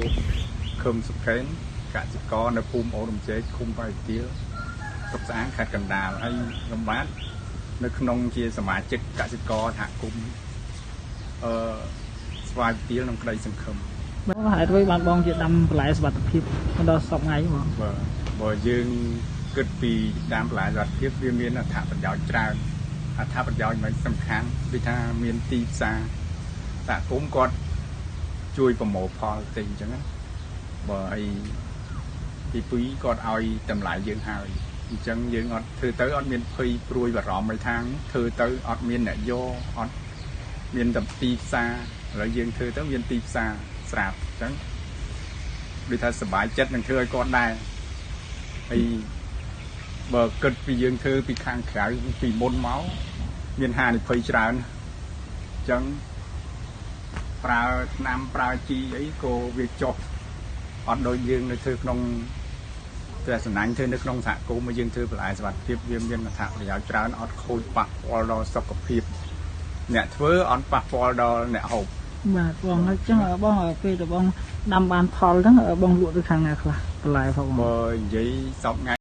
មោះខឹមសុខេនកសិករនៅភូមិអូរំជែកឃុំបៃទាលស្រុកស្អាងខេត្តកណ្ដាលហើយខ្ញុំបាទនៅក្នុងជាសមាជិកកសិករសហគមន៍អឺស្វាយទាលក្នុងក្តីសង្ឃឹម បាទហេតុអ្វីបានបងជាដាំបន្លែសុវត្ថិភាពមកដល់សប្តាហ៍ថ្ងៃបង បើបើយើងគិតពីដាំបន្លែសុវត្ថិភាពវាមានអត្ថប្រយោជន៍ច្រើនអត្ថប្រយោជន៍មិនសំខាន់ដូចថាមានទីផ្សារសហគមន៍គាត់ជួយប្រមូលផលទិញអញ្ចឹងណាបើអីទីពីរគាត់ឲ្យតម្លៃយើងហើយអញ្ចឹងយើងអត់ធ្វើទៅអត់មានភ័យព្រួយបារម្ភអីថាងធ្វើទៅអត់មានអ្នកយកអត់មានតែទីផ្សារឥឡូវយើងធ្វើទៅមានទីផ្សារស្រាប់អញ្ចឹងដូចថាសប្បាយចិត្តនឹងធ្វើឲ្យគាត់ដែរហើយបើគិតពីយើងធ្វើពីខាងក្រៅពីមុនមកមានហានិភ័យច្រើនអញ្ចឹងប្រើថ្នាំប្រើជីអីក៏វាចុះអត់ដូចយើងនៅធ្វើក្នុងព្រះសំណាញ់ធ្វើនៅក្នុងសហគមន៍យើងធ្វើបន្លែសុវត្ថិភាពវាមានអត្ថប្រយោជន៍ច្រើនអត់ខូចប៉ះពាល់ដល់សុខភាពអ្នកធ្វើអត់ប៉ះពាល់ដល់អ្នកហូប បាទបងហើយចឹងបងពេលដែលបងដាំបានផលហ្នឹងបងលក់ទៅខាងណាខ្លះបន្លែផងបង បើនិយាយសពថ្ងៃ